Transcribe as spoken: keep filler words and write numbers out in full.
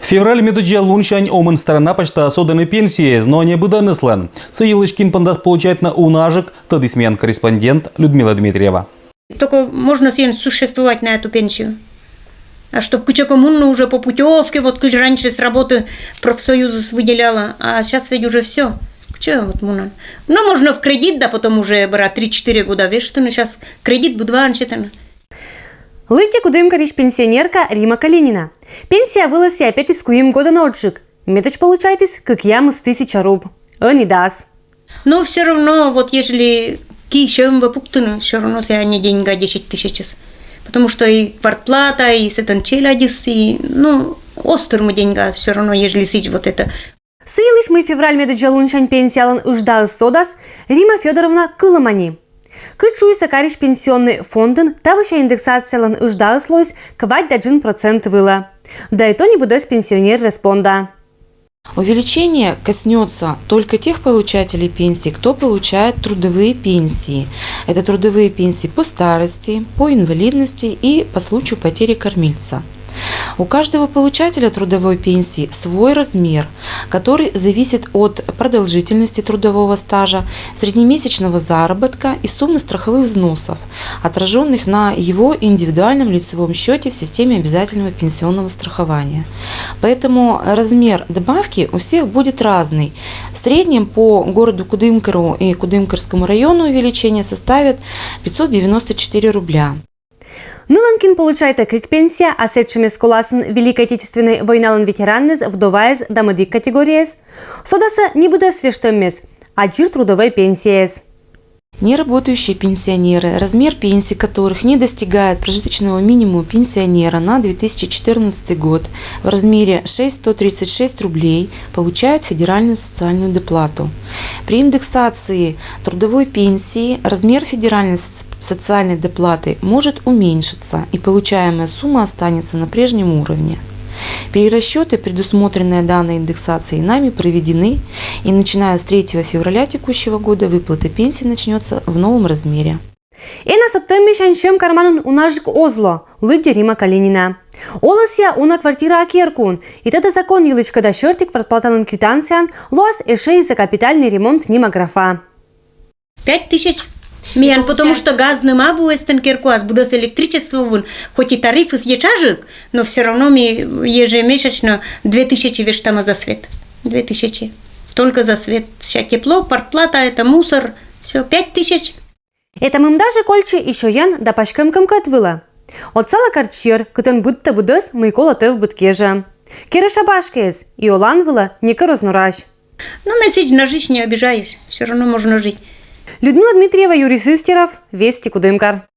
Февраль медоддза лунсянь омын сторона пасьта содӧны пенсиез, но не быдӧныслӧн. Сы йылысь кин пӧлӧс получайтны унажык, тӧдіс миян корреспондент Людмила Дмитриева. Только можно сійӧн существовать на эту пенсию. А чтоб кытчӧкӧ мунны уже по путевке, вот кыдз раньше с работы профсоюзыс выделяло, а сейчас ведь уже все. Кытчӧ вот мунны? Ну, можно в кредит, да потом уже бара три-четыре года вештыны, сейчас кредит быдваӧн сетӧны. Лыдди Кудымкарысь пенсионерка Рима Калинина. Пенсия вылӧ сійӧ петіс куим годӧн одзджык. Медодз получайтіс кыкъямыс тысяча руб. Ӧні дас. Но все равно, вот ежели ки сьӧм вӧ пуктыны, все равно сійӧ не деньга десять тысячыс. Потому что и квартплата, и сэтӧн челядьыс, и, ну, оз тырмы деньга все равно, ежели сідз вот это. Сы йылысь, мый февраль медоддза лунсянь пенсиялӧн ыждаыс содас, Рима Фёдоровна кылӧма нин. Кыдз шуис, Сакарысь пенсионнӧй фондын тавося индексациялӧн ыждаыс лоис квайт да джын процент вылӧ. Да и то не быдэс пенсионерыс понда. Увеличение коснется только тех получателей пенсий, кто получает трудовые пенсии. Это трудовые пенсии по старости, по инвалидности и по случаю потери кормильца. У каждого получателя трудовой пенсии свой размер, который зависит от продолжительности трудового стажа, среднемесячного заработка и суммы страховых взносов, отраженных на его индивидуальном лицевом счете в системе обязательного пенсионного страхования. Поэтому размер добавки у всех будет разный. В среднем по городу Кудымкару и Кудымкарскому району увеличение составит пятьсот девяносто четыре рубля. Нылӧн, кин получайтӧ кык пенсия, а сэтшӧмӧсь коласын Великӧй Отечественнӧй войналӧн ветераннӧйӧс, вдоваӧс да мӧдік категорияӧс, содасӧ не быдӧс вештӧммес, а дзир трудовӧй пенсияӧс. Неработающие пенсионеры, размер пенсии которых не достигает прожиточного минимума пенсионера на две тысячи четырнадцатый год в размере шесть сто тридцать шесть рублей, получают федеральную социальную доплату. При индексации трудовой пенсии размер федеральной социальной доплаты может уменьшиться, и получаемая сумма останется на прежнем уровне. Перерасчеты, предусмотренные данной индексацией, нами проведены, и начиная с третьего февраля текущего года выплата пенсии начнется в новом размере. Эна содтӧммесянь сьӧм карманын унажык оз ло, лыдди Рима Калинина. Олӧ сійӧ уна квартираа керкуын, и тадз закон йылысь кӧда сьӧрті квартплаталӧн квитанцияын лоас эшӧ и за капитальный ремонт нима графа. Пять тысяч. Миян, потому что газным абу, эстӧн керкуас быдӧс электричество вылын, хоть и тарифыс ещӧ ӧтчыд, но все равно ми ежемесячно две тысячи вештам за свет. Две тысячи. Только за свет. Сэсся тепло, квартплата, это мусор. Все, пять тысяч. Этаммым даже кольччӧ и сёян да паськӧм кӧмкӧт вылӧ. Отсалӧ карчьӧр, кытӧн быдтӧ быдӧс, мый колӧ тӧвбыд кежӧ. Керӧ шабашкӧйӧс, и олан вылӧ некор оз норась. Но ме сідз на жизнь не обижаюсь, все равно можно жить. Людмила Дмитриева, Юрий Сыстеров, Вести, Кудымкар.